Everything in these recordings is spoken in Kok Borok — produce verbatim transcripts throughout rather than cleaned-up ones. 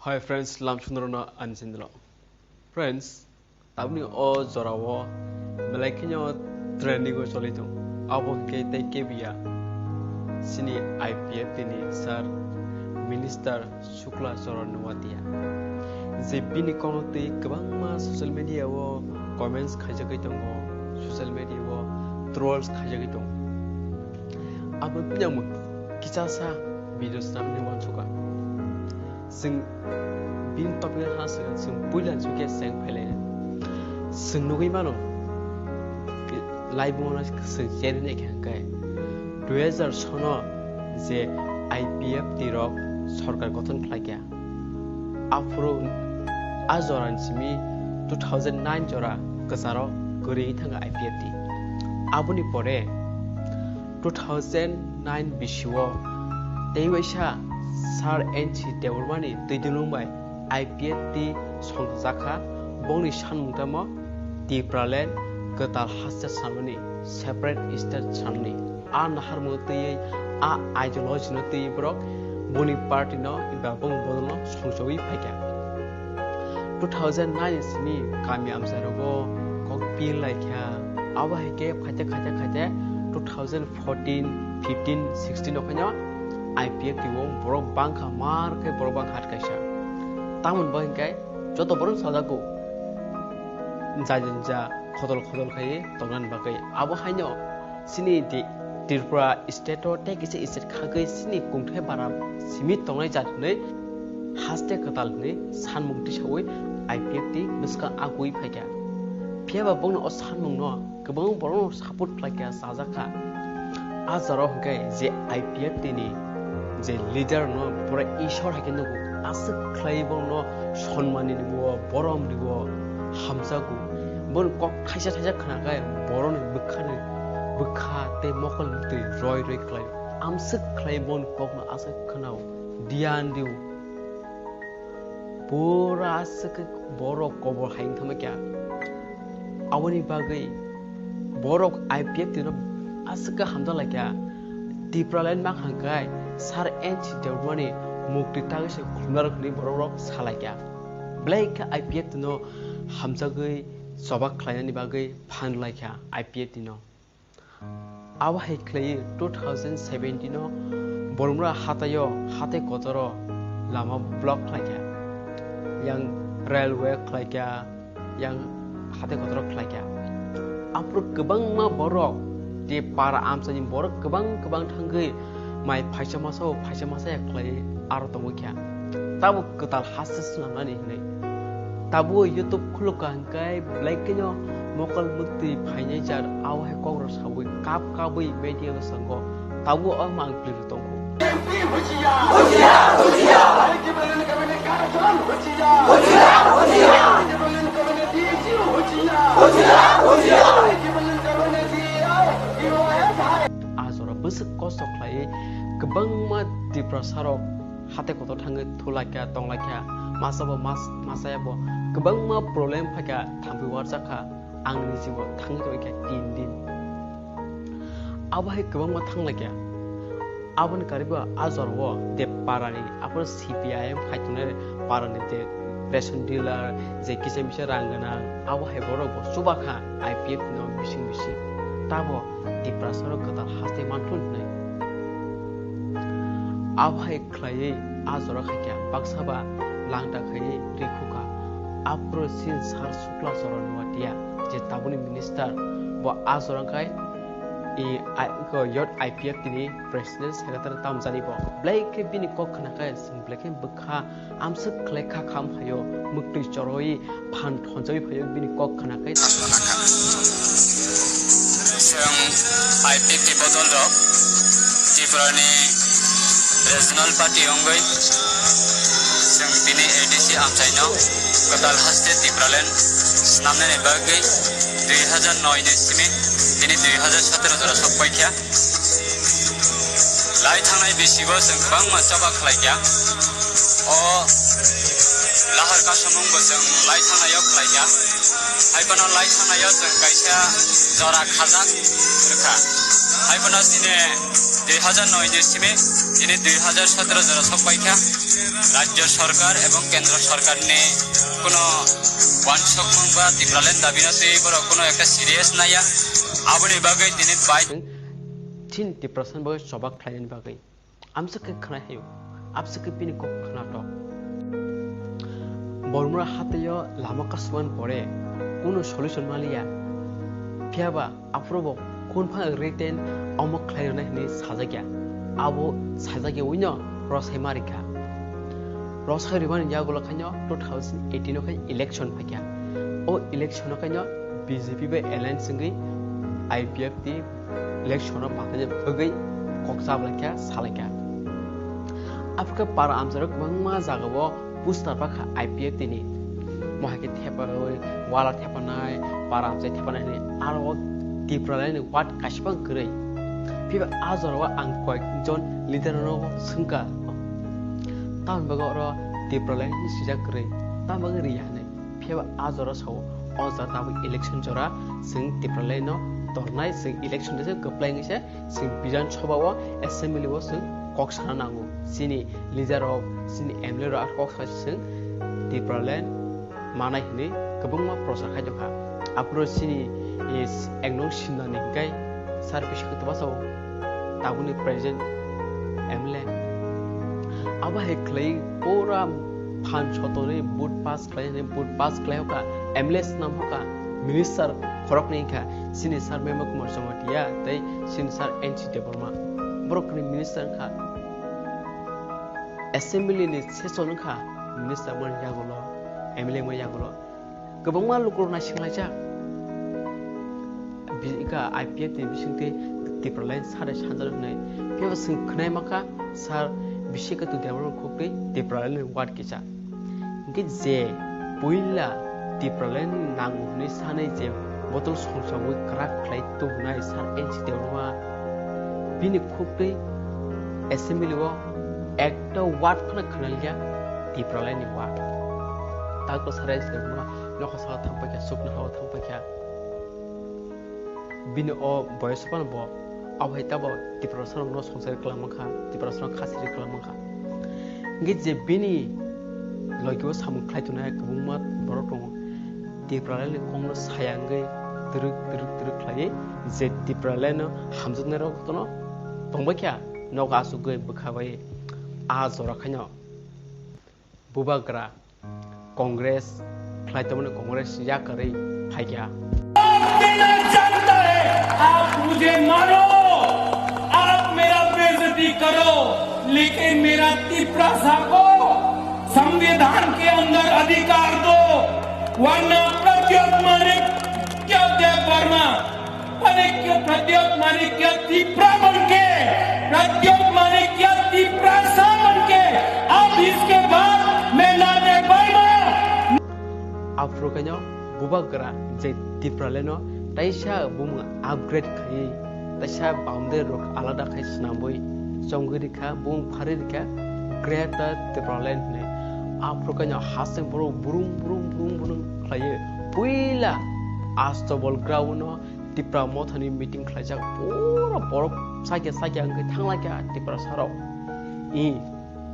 Hi friends, lamsungrokno ani channel o. Friends, tabukni o jorao belai kheno trending o choli tong. Abo hwnkhe tei kebiya chini I P F T ni sir Minister Shukla Charan Noatia. Je bini kokno twi kwbangma social media o comments khaijagwi tongo, social media o trolls khaijagwi tongo. Abo bini ang kisa sa video snamni uansukha. Chwng bini topic ha swkang, chwng puila sukhe cheng phailai. Chwng nugwi mano, live o no chwng cherwi naikha hwnkhe dui hazar sono je I P F T rok sorkar gothon khlaikha. Aphuru a jorani simi two thousand nine jora kwcharo kwrwi thangkha I P F T. Aboni pore two thousand nine bisio tei waisa Sir N C Debbarmani twi dwlung bai I P F T songjakha, bongni sanmung tamo Tipraland kwtal haste sanmani, separate state sanmani. A naharmung twiwi, a ideology no twiwi borok boni party no eba bong bodol no songchogwi phaikha. Two thousand nine simi kami amchai rogo kok pil laikha. Abo hai khe khaite khaite khaite two thousand fourteen, fifteen, sixteen okhaino I P F T o borok bangkha, mar khe borok bangkha hat kaisa. Tamoni bagwi hwnkhe joto borok sajago, ja ja ja khodol khodol khai tongnani bagwi. Abo haino chini di Tripura state o tei kisa state khagwi chini kungthai bara simi tongnai jat hwnwi haste kwtal hwnwi sanmung tisawi I P F T bwskang agwi phaikha. Phiyaba bongni o sanmungno kwbangma borokno support khlaikha, chajakha. A jorao hwnkhe je I P F T ni je leader no pura Ishwar hai khe nugo, aswk khlai bono sonmani riwo, borom riwo, hamjago. Boni kok thaisa thaisa khnakhai boroni bwkhani bwkha tei mokol mutwi roi roi khlaio. Amswk khlai boni kokno aswk khnao, diyan rio. Pura aswk khe borok kobor hai wngthamakya. Aboni bagwi borok I P F T no aswk khe hamjak laikha. Tipraland mang hangkai Sir N C Debbarmani mukti tagwi se khulumnarok hwnwi borok rok salaikha. Belai khe I P F T no hamjagwi choba khlainani bagwi phan laikha I P F T no. Abo hai khlaiwi two thousand seventeen o Boromra hataio, hatai kotoro lama block khlaikha, yang railway khlaikha, yang hatai kotoro khlaikha. Aphuru kwbangma borok, tei para amchaini borok kwbang kwbang thangwi mai phaisa masa o phaisa masa ya khlaiwi aro tongwi kha. Tabuk kwtal haste swnamnani hwnwi. Tabuk YouTube khulukha hwnkhe belai kheno mokol muktwi phainai jar, abo hai kokrok saui kap kabui media o sango. Tabuk o mang plir tongkho. A jora bwswk kosto khlaiwi kwbangma Tiprasarok hatai kotor thangwi thulaikha, tonglaikha, masa bo mas-, masaya bo kwbangma problem phaikha, thangwi warjakha, ang niji bo thangwi tongkha tin din. Abo hai kwbangma thanglaikha. Aboni karwi bo a jorao de parani, aphuru C P I M khai tongnai parani de ration dealer, je kisa misa rang gwnang, abo hai borok bo chubakha I P F T no bising bising. Tabo Tiprasarok kwtal haste manthun hwnwi. Abo hai khlaiwi a jora khaikha, baksa ba langta khaiwi rikhukha. Aphuru sin Sir Shukla Charan Noatia, je tabukni minister, bo a jora khai i, i, ko yot I P F T ni president secretary tamjani bo. Belai khe bini kok khna khe chwng belai khe bwkha amswk khlai kha kham phaio, muktwi choroi phan thonjoi phaio bini kok khna khe. Chwng I P F T bodol rok Tripura ni regional party wngwi chwng tini A D C amchaino kwtal haste Tipraland swnamnani bagwi dui hazar noi ni simi tini dui hazar sotero jora sok paikha. Lai thangnai bisigo chwng kwbangma choba khlaikha. O lahar kasamungbo chwng lai thangnaio khlaikha. Haiphano lai thangnaio chwng kaisa jora khajak rwkha. Haiphano chini dui hazar noi ni simi tini dui hazar sotero jora sok paikha. রাজ্য সরকার এবং কেন্দ্র সরকারনি কোনো wansukmung ba Tipraland dabino twi borok কোনো একটা serious naya. Aboni bagwi tini bai Chini Tiprasa bagwi choba khlainani bagwi. Amsa khe khwnai hayo, amsa khe bini kok khwnatok. Bormura hataio lama kasumani pore kuno solution maliya. Phiyaba aphuru bo khunphang written omo khlai rwnai hwnwi sajakya. Abo sajakya wino rosai marikha. Rosai rwmani yagulo khaino two thousand eighteen o khai election phaikha. O election o khaino B J P bai alliance wngwi I P F T election o pathai bagwi kok chablaikha, salaikha. Aphuru khe para amchairok kwbangma jagao poster bakha I P F T ni. Mohai khe thepawi, wala thepanai, para amchai thepanai hwnwi aro o Tipraland ni ward kaisa bang kwrwi. Phiba a jorao ang koyekjon leader no swngkha. Tamoni bagwi oro Tipraland ni swijak kwrwi, tamoni bagwi riya hinwi. Phiya ba a jora sao, o jora tabuk election jora, chwng Tipraland no tornai, chwng election de se kwplai wngwi se, chwng Bidhan Sabha o, assembly o chwng kok sana nango. Chini leader rok, chini M L A rok kok sa chwng Tipraland manai hinwi kwbangma prochar khai tongkha. Aphuru chini is ek nong Simna ni hwnkhe sir Bishekanath Basa o tabukni present M L A. Abo hai khlai pura phan sotonwi vote pass khlai hwnwi vote pass khlai hoka, M L A swnam hoka, minister khoroknwi wngkha, chini sir Memokumar Jamatia tei chini sir N C Debbarma. Borok ni minister wngkha, assembly ni session wngkha, minister mani yagulo, M L A mani yagulo. Kwbangma lukurok naisinglaijak. Bi-, ika I P F ni bisingtwi Tipraland sade sanjak hwnwi. Phiya bo chwng khwnai mankha, sir Bishekanath Debbarma khukri Tipraland ni ward kisa. Hwnkhe je puila Tipraland ni nango hwnwi sanwi je botol songchawi kwrak khlai tubunai sir N C Debbarma, bini khukri assembly o ekta ward phano khwnaliya Tipraland ni ward. Takto sir N C Debbarma nokha saka thangpaikha, sukno hao thangpaikha. Bini o boyos phano bo, abo hai tabo Tiprasa rokno songchari kwlangma kha, Tiprasa rok khasiri kwlangma kha. Hwnkhe je bini logi o samung khlai tongnai kwbangma borok tongo. Tipraland ni kokno saya wngwi twrwk, twrwk, twrwk khlaiwi je Tipraland no hamjaknai rok jotono tongbai kha, nogo achugwi bwkha bai a jora khaino. Bubagra Congress khlai tongmani Congress yakarwi phaikha. आप देना चाहता है, आप मुझे मारो, आप मेरा बेइज्जती करो, लेकिन मेरा तिपरासा को संविधान के अंदर अधिकार दो, वरना प्रद्योत मानिक, प्रद्योत देव वर्मा, मानिक, प्रद्योत मानिक तिपरा बन के, प्रद्योत मानिक तिपरासा बन के, अब इसके बाद मैं ना दे पाऊंगा। Aphuru khaino Bubagra je Tipraland no taisa bumung upgrade khaiwi, taisa boundary rok alada khai swnamwi chongwi rikha, bumung pharwi rikha Greater Tipraland hinwi. Aphuru khaino hasing borok brum brum brum brum khlaiwi puila Astabol ground no Tipra Mothani meeting khlaijak, pura borok sakya sakya wngwi thanglaikha Tiprasa rok. I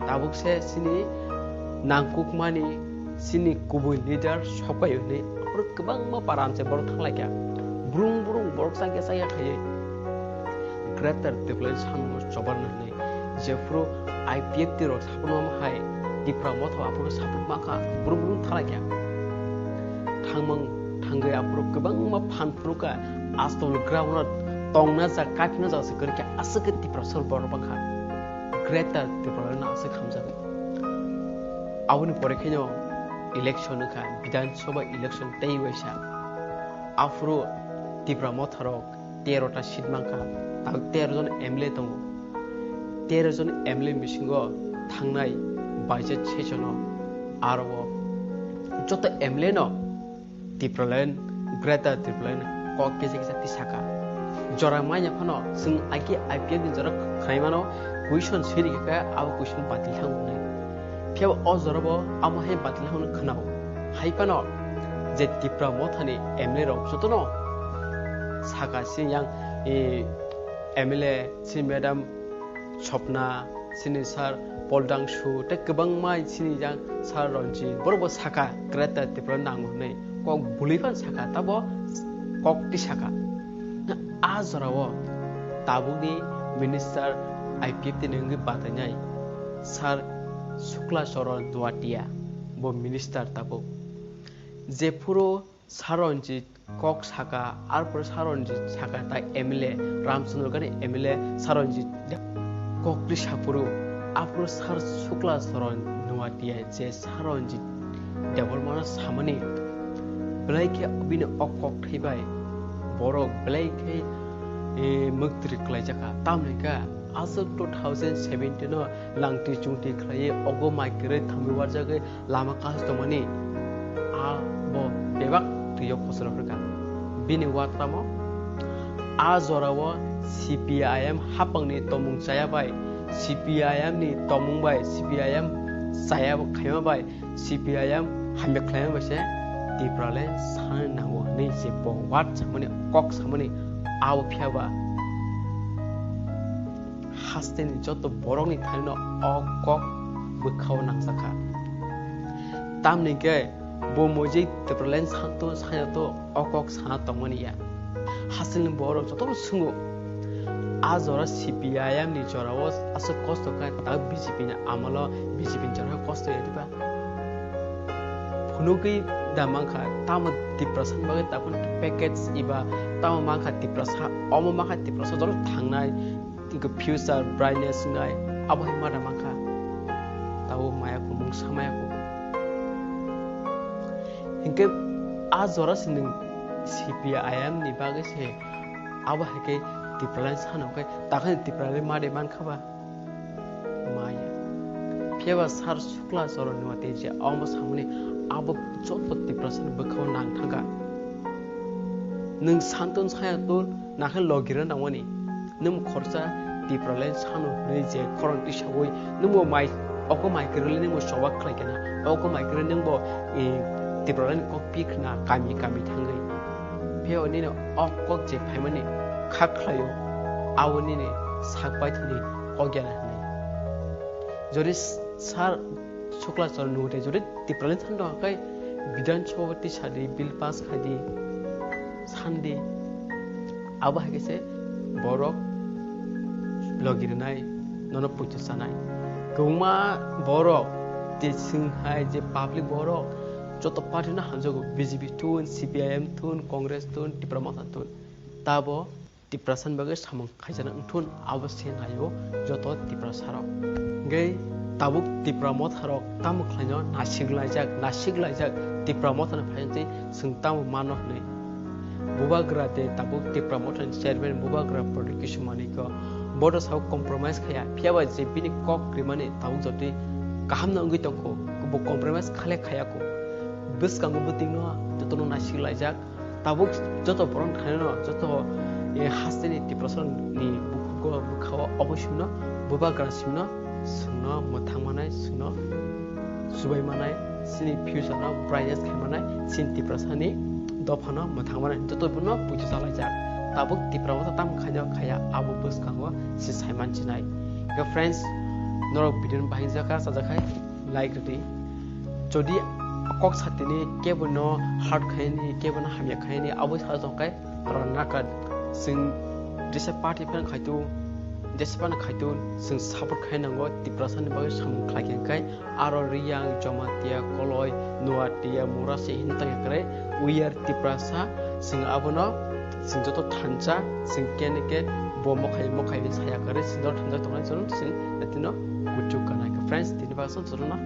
tabuk se chini nangkukmani chini kubui leader sokai hwnwi aphuru kwbangma para amchai borok thanglaikha. Brung brung borok sakya sakya khaiwi Greater Tipraland samung chobarna hwnwi. Jephuru I P F T rok saphuru omo hai Tipra Motha aphuru saphuru mankha, brum brum thalaikha. Thangmang thangwi aphuru kwbangma phan phunukha, Astabol ground no tongna jak, kaphina jak se kwrwikha, aswk khe Tiprasa borok bangkha. Greater Tipraland no aswk hamjak. Aboni pore kheno election wngkha, Bidhan Sabha election tei waisa. Aphuru Tipra Motha rok tero ta seat mankha, tei tero jon M L A tongo. Tero jon M L A bisingo thangnai baijak se jono aro o joto M L A no Tipraland, Greater Tipraland kok kisa kisa tisaka. Jora manya phano chwng agi I P F ni jora khwnaimano question siri khe abo question batil thang wngnai. Phiya o jora bo amo hai batil thang khwnao. Hai phano je Tipra Mothani M L A rok jotono saka si yang, e, M L A si madam Swapna, sini sir Poldangsu tei kwbangma chini yang Sir Ranjit borok bo saka Greater Tripura nango hwnwi kok bwlwi phano saka tabo kok twi saka. A jorao tabukni minister I P F T ni wngwi batainai Sir Shukla Charan Noatia bo minister tabuk. Jephuru Sir Ranjit kok saka, arpore Sir Ranjit saka ta M L A, Ramchandra Gani M L A Sir Ranjit de-, kok twi saphuru, aphuru Sir Shukla Charan Noatia je Sir Ranjit Debbarmano samani, belai khe bini o kok thai bai borok belai khe, eh, mwktwrwi kwlaijakha. Tamni kha aswk two thousand seventeen o langtwi chungtwi khlaiwi ogo mai kwrwi thangwi warjagwi lama kasu tongmani a bo bebak twi o kochor rwkha. Bini watramo a jorao C P I M hapangni tongmung chaya bai, C P I M ni tongmung bai, C P I M chaya khaima bai, C P I M hamya khlaima bai se Tipraland sana nango hwnwi se bo wat samani kok samani abo phiya ba hasteni joto borokni thanino o kok bwkhao nangjakha. Tamni khe bo mojai Tipraland santo sanyato o kok sana tongmani ya. Hasteni borok jotono swngo, a jora C P I M ni jorao aswk kosto kha ta B J P ni amalo B J P ni jorao kosto ya diba? Phunugwi da mankha, tamo Tiprasa ni bagwi tabuk package iba tamo mankha Tiprasa, omo mankha Tiprasa jolo thangnai, tei future brightness wngnai, abo hai ma da mankha. Tabuk maya kho, mungsa maya kho. Hinkhe a jora se nwng C P I M ni bagwi se abo hai khe Tipraland sana khe, takhani Tipraland ma de mankha ba? Maya. Phiya ba Sir Shukla Charan Noatia je omo samani abo joto Tiprasa ni bwkhao nang thangkha. Nwng santon saya tol nakhe logira nangmani. Nwng khoroksa Tipraland sano hwnwi je khorang twi sawi nwngbo mai, oko mai kwrwlwi nwngbo choba khlai kena. Oko mai kwrwlwi nwngbo, eh, Tipraland kok pi khna kami kami thangwi. Phiya ba nini o kok je phaimani kha khlaio, abo nini sak paithakni kok ya na hwnwi. Jodi Sir Shukla Charan Noatia jodi Tipraland sano tongkha khai Bidhan Sabha twi sadi, bill pass khaidi, sandi. Abo hai khe se borok logi rwnai, nono poito chanai. Kwbangma borok tei chwng hai je public borok joto party no hamjago, B J P thun, C P I M thun, Congress thun, Tipra Motha thun. Tabo Tiprasa ni bagwi samung khaijana wngthun, abo se naio joto Tiprasa rok. Hingke tabuk Tipra Motha rok tamo khlaino nasik laijak, nasik laijak Tipra Motha ni phaiyantwi chwng tamo mano hwnwi. Bubagra de tabuk Tipra Motha ni chairman Bubagra Pradyot Kishore Manikya bodo sao compromise khaya, phiya ba je bini kok rimani tabuk jotwi kaham no wngwi tongkho, bo compromise khale khaya kho. Bwskango bwtwino jotono nasik laijak, tabuk joto borok khaino joto, eh, hasteni Tiprasa ni bukhugo bwkhao obo simno Bubagra simno chwngno mwthang manai, chwngno chubai manai, chini future no brightness khai manai, chini Tiprasa ni dopha no mwthang manai, joto bono puja chalaijak. Tabuk Tipra Motha tam khaino khaya abo bwskango se saiman chinai. Friends, norok video no bahai jaka chajakhai like rwdi. Jodi kok satini kebo no hurt khaini, kebo no hamya khaini, abo sa tongkai rang nakan. Sing jesa party fan khaitu, jesa pan khaitu, sing support khai nango, Tiprasa ni bagwi samung khlai khe kai, aro Riyang, Jamatia, Koloi, Noatia, Murasi hin tang kre, we are Tiprasa, sing abono, sing joto thansa, sing kene ke bo mokhai mokhai ni saya kare, sing joto thansa tongnai chwng sing etino kuchuk kanai. Friends, tini bagwi chwng chwrwngna